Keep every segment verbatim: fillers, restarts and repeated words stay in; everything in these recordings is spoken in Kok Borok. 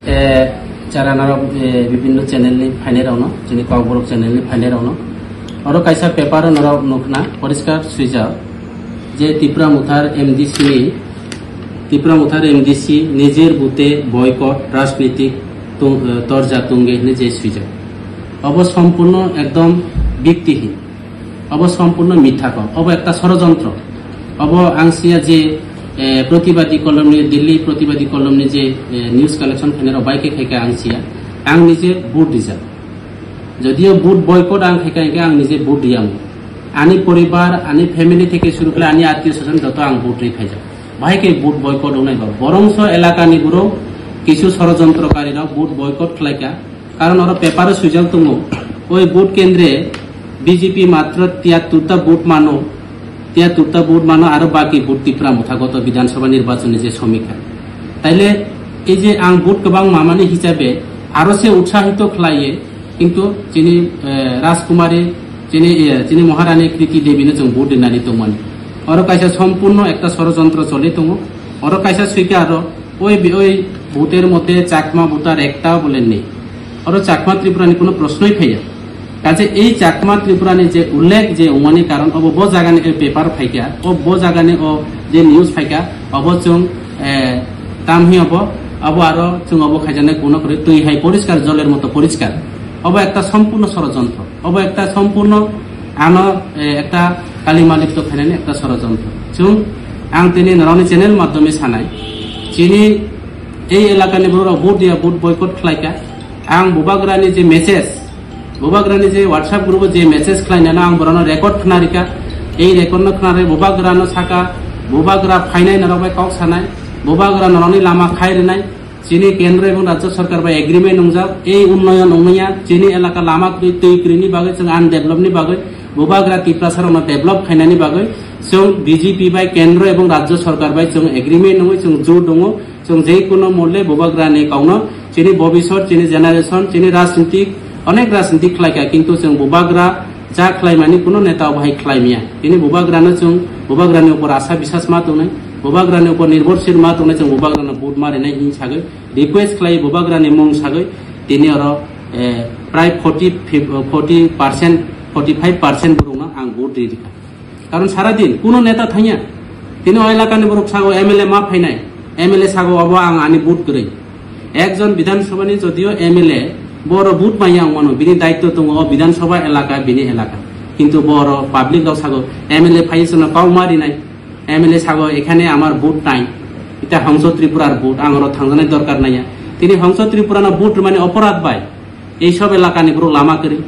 Eh, jara norok, eh, bibinno channel ni phainai rokno, chini Kokborok channel ni phainai rokno. Oro kaisa paper o norok nukna poriskar swijak je Tipra Mothar M D C ni, Tipra Mothar M D C nijor bute boycott rajnitik tung-, eh, torja tunge hinwi je swijak. Obo sompurno ekdom biktihin. Obo sompurno mitha kok. Obo ekta sorojontro. Obo ang siya je, eh, protibadi kolomni, Delhi protibadi kolomni je, eh, news collection khainai rok bai khe khaikha ang siya. Ang nije vote rijak. Jodio vote boycott ang khaikha hingkhe ang nije vote riya. Ani poribar, ani family theke suru khlai ani attiyo swajon joto ang vote ri khaijak. Bahai khe vote boycott wngnai ba. Borongso elakani borok kisu sorojontrokari rok vote boycott khlaikha. Karon oro paper o swijak tongo, oi vote kendre B J P matro tiyattur ta vote mano, tiyattur ta vote mano, aro baki vote Tipra Motha goto Bidhan Sabha nirbachon ni je somikha. Taile ei je ang vote kwbang mamani hisabe aro se utsahito khlaiye, kintu chini, eh, Rajkumari, chini, eh, chini Maharani Kriti Devi no chwng vote rinani tongmani. Oro kaisa sompurno ekta sorojontro choli tongo. Oro kaisa swikha aro Oi bi-, oi voter mote Chakma voter ekta bole nei. Oro Chakma Tripura ni kuno proshnoi phaiya. Kaje ei Chakma Tripura ni je ullekh je wngmani karon obo bo jaga ni, eh, paper phaikha, o bo jaga ni o je news phaikha, obo chwng, eh, tamhi obo, obo aro chwng obo khaijaknai kuno kwrwi twi hai poriskar, joler moto poriskar. Obo ekta sompurno sorojontro. Obo ekta sompurno ano, eh, ekta kalimalipto khainani ekta sorojontro. Chwng ang tini norokni channel maddhome sanai. Chini ei elakani borok vote dia, vote boycott khlaikha. Ang bubagrani je message, bubagrani je WhatsApp group o je message khlainano ang borokno record khna rikha. Ei record no khna ri bubagrano saka, bubagra phainai norok bai kok sanai, bubagra norokni lama khai rinai. Chini kendro ebong rajyo sorkar bai agreement wngjak, ei unnoyon wngnaya, chini elaka lama kwrwi, twi kwrwini bagwi, chwng undevelop ni bagwi, bubagra Tiprasa rokno develop khainani bagwi, chwng B J P bai kendro ebong rajyo sorkar bai chwng agreement wngwi chwng jot wngo, chwng je kono molle bubagra ni kokno chini bobisot, chini generation, chini rajnitik, onek rajnitik khlaikha, kintu chwng bubagra ja khlaimani kuno neta obo hai khlaimya. Tini bubagrano chwng bubagrani upor asa bisas ma tongnai, bubagrani upor nirbhorshil ma tongnai, chwng bubagrano vote ma rinai hini sagwi request khlai, bubagrani mung sagwi tini oro, eh, prai forty, forty percent, forty five percent borokno ang vote ri rikha. Karon sara din kuno neta thangya. Tini o elakani borok sago M L A ma phainai, M L A sago obo ang ani vote kwrwi. Ekjon Bidhan Sabha ni jodio M L A, boro vote maya wngmano, bini daitto tongo o Bidhan Sabha elaka, bini elaka. Kintu boro public rok sago M L A phai sano kau ma rinai. M L A sago ekhane amar vote nai. Ita Hongso Tripurar vote, ang oro thangjanai dorkar naiya. Tini Hongso Tripura no vote rwmani oporadh bai. Ei sob elakani borok lama kwrwi.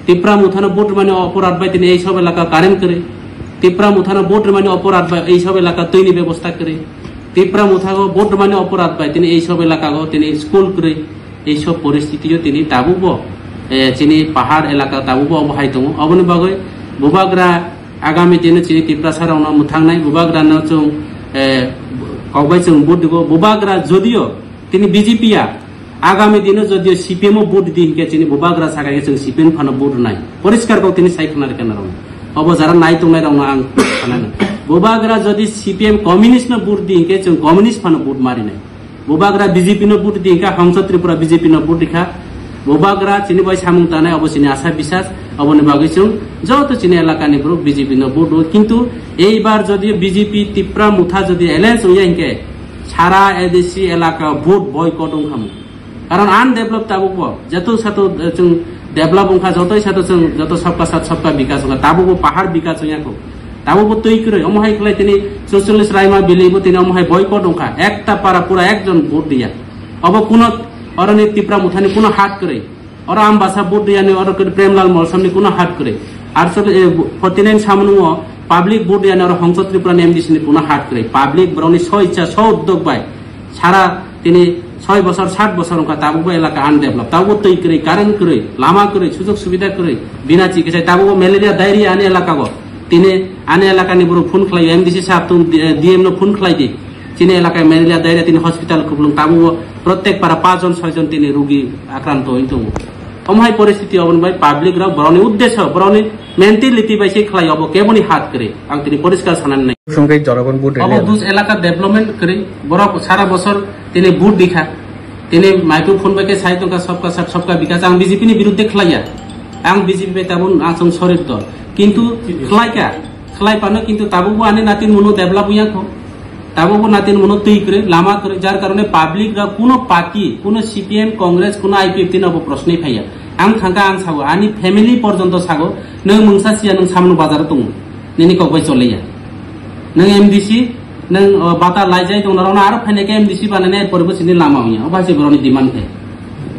Tipra Mothano vote rwmani oporadh bai tini ei sob elaka current kwrwi. Tipra Mothano vote rwmani oporadh bai ei sob elaka twini bebosta kwrwi. Tipra Mothano vote rwmani oporadh bai tini ei sob elaka go tini school kwrwi. Ei sob poristitio tini tabukbo, eh, chini pahar elaka tabukbo obo hai tongo. Oboni bagwi bubagra agami dino chini Tiprasa rokno mwthangnai, bubagrano chwng, eh, kokbai chwng vote digo. Bubagra jodio tini B J P ya, agami dino jodio C P M o vote di hinkhe chini bubagra saka khe chwng C P M phano vote rwnai. Poriskar kok tini sai khna rwkha norokno. Obo jara nai tongnai rokno ang sanai. Bubagra jodi C P M communist no vote di hinkhe chwng communist phano vote ma rinai. Bubagra B J P no vote di hinkha, Hongso Tripura B J P no vote rikha. Bubagra chini bai samung tanai, obo chini asa bisas, oboni bagwi chwng joto chini elakani borok B J P no vote rwo. Kintu eibar jodi B J P Tipra Motha jodi alliance wngya hinkhe, sara A D C elaka vote boycott wngkhamu. Karon undevelop tabukbo, jeto sato, eh, chwng develop wngkha, jotoi sato chwng joto sabka sath sabka bikas wngkha, tabukbo pahar bikas wngya kho. Tabukbo twi kwrwi, omo hai khlai tini Sushil Raima Bili bo tini omo hai boycott wngkha, ekta para pura ekjon vote diya. Obo kuno oroni Tipra Mothani kuno hat kwrwi. Oro Ambasa vote riyani, oro khe Premlal Molsomni kuno hat kwrwi. Archole, eh, forty nine Samnungo public vote riyani, oro Hongso Tripura ni M D C ni kuno hat kwrwi. Public borokni so ichha, so uddog bai sara tini soi bosor, sat bosor wngkha, tabukbo elaka undevelop, tabukbo twi kwrwi, current kwrwi, lama kwrwi, sujog subida kwrwi, bina chikisai, tabukbo malaria, diarrhea ani elaka go. Tini ani elakani borok phone khlai, M D C sahab, tum, eh, D M no phone khlai di. Chini elaka malaria diarrhea tini hospital kupulung, tabukbo protek para pachjon soijon tini rugi akranto wng tongo. Omo hai poristiti oboni bai public rok borokni uddesyo, borokni mentality bai se khlai obo keboni hat kwrwi. Ang tini poriskar sanani nai. Songkhe joragon vote Obo rwlai. Dus elaka development kwrwi, borok sara bosor tini vote dikha. Tini microphone bai khe sai tongkha sabka sath sabka bikas. Ang B J P ni biruddhe khlaiya. Ang B J P bai tabun ang chwng sorir dol. Kintu khlaikha, khlai pano kintu tabukbo ani natin munu develop wngya kho. Tabukbo natin munu twi kwrwi, lama kwrwi, jar karone public rok kuno party, kuno C P M, Congress, kuno I P F T no bo proshni phaiya. Ang thangkha ang sago, ani family porjonto sago, nwng mungsa siya nwng samno bazar tongo. Nini kok bai choliya. Nwng M D C, nwng, o, bata laijai tong norokno aro phainai khe M D C bananai poribo sini lama wngya. Obo hai se borokni demand khe.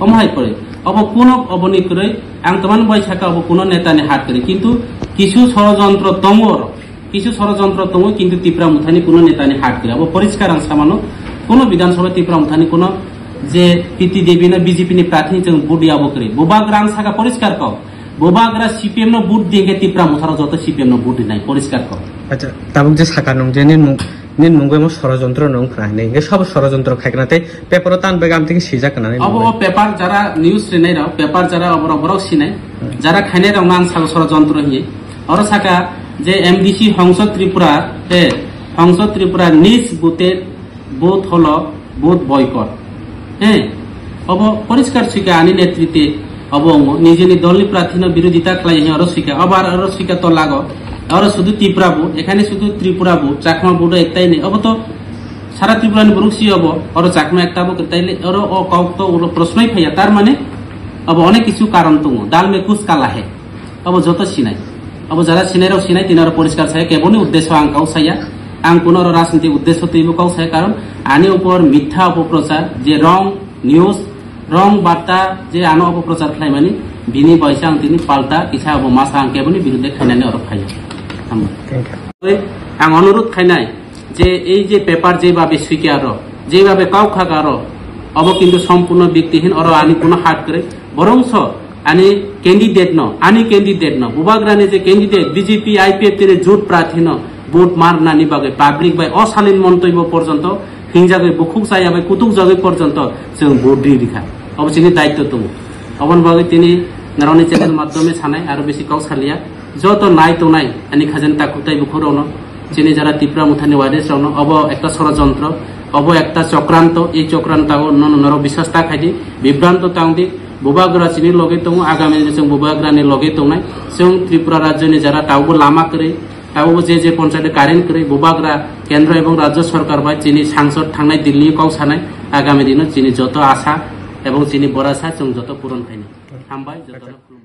Omo hai pore. Obo kuno oboni kwrwi ang tamani bai saka obo kuno netani hat kwrwi. Kintu kisu sorojontro tongo oro. Kisu sorojontro tongo kintu Tipra Mothani kuno netani hat kwrwi. Obo poriskar ang samano kuno Bidhan Sabha Tipra Mothani kuno je P T Devi no B J P ni prathi chwng vote ya obo kwrwi. Bubagra ang saka poriskar kok. Bubagra C P M no vote di hingke Tipra Motharo joto C P M no vote rinai poriskar kok. Acha, tabuk je saka nung je nini nung, nini nungwi mo sorojontro nung phra hinwi hingke sabo sorojontro khaikna tei paper o tan bega amtwi swijak kana nini Obo nungwi. O paper jara news rinai rok, paper jara oborok borok sinai, Hmm. Jara khainai rok nang sabo sorojontro hinwi. Oro saka je M D C Hongso Tripura, eh, Hongso Tripura nis bute Vote holo, vote boycott. He, obo poriskar sika ani netrite obo ongo. Nijeni dolni prathino birodita khlai he oro sika. Obo ar oro sika to lago. Oro sudu Tripura bo, ekhane sudu Tripura bo, Chakma bo do ektai nei. Obo to sara Tripura ni borok si obo, oro Chakma ekta bo kwtai le, oro o kok to ulo prosnoi phaiya. Tar mane obo onek kisu karon tongo. Dal mein kuch kala hai. Abo joto sinai. Abo jara sinai rok sinai, tini oro poriskar saya, keboni uddesyo ang kau saya. Ang kuno oro rajniti uddesyo twibo kau saya, karon ani upor mitha opoprochar, je wrong news, wrong barta, je ano opoprochar khlaimani, bini baisa ang tini palta kisa abo masa ang keboni birudde khainani oro phaiya. Hambai. Thank you. Ang onurudh khainai, je ei je paper jebhabe swikar rok, jebhabe kau khakar rok, obo kintu sompurno biktihin, oro ani kuno hat kwrwi. Borongso ani candidate no, ani candidate no, Bubagrani je candidate, B J P, I P F T ni jut prathi no vote marnani bagwi public bai osalin montobyo porjonto hinjagwi bukhuk chaya bai kutuk jagwi porjonto chwng vote ri rikha. Obo chini daitto tongo. Oboni bagwi tini naroni channel maddhome sanai, aro bisi kok saliya. Joto nai tongnai ani khajen takhuk tai bukhuk rokno, chini jara Tipra Mothani warriors rokno, obo ekta sorojontro, obo ekta chokranto, ei chokranto no norok biswas ta khaidi, bibranto tangdi, Bubagra chini loge tongo, agami dino chwng Bubagrani loge tongnai, chwng Tripura rajyoni jara tabukbo lama kwrwi, tabukbo je je ponchayat current kwrwi, Bubagra kendro ebong rajyo sorkar bai chini sangsod thangnai Delhi kok sanai, agami dino chini joto asa ebong chini borasa chwng joto puron khainai. Hambai jotono khulumkha.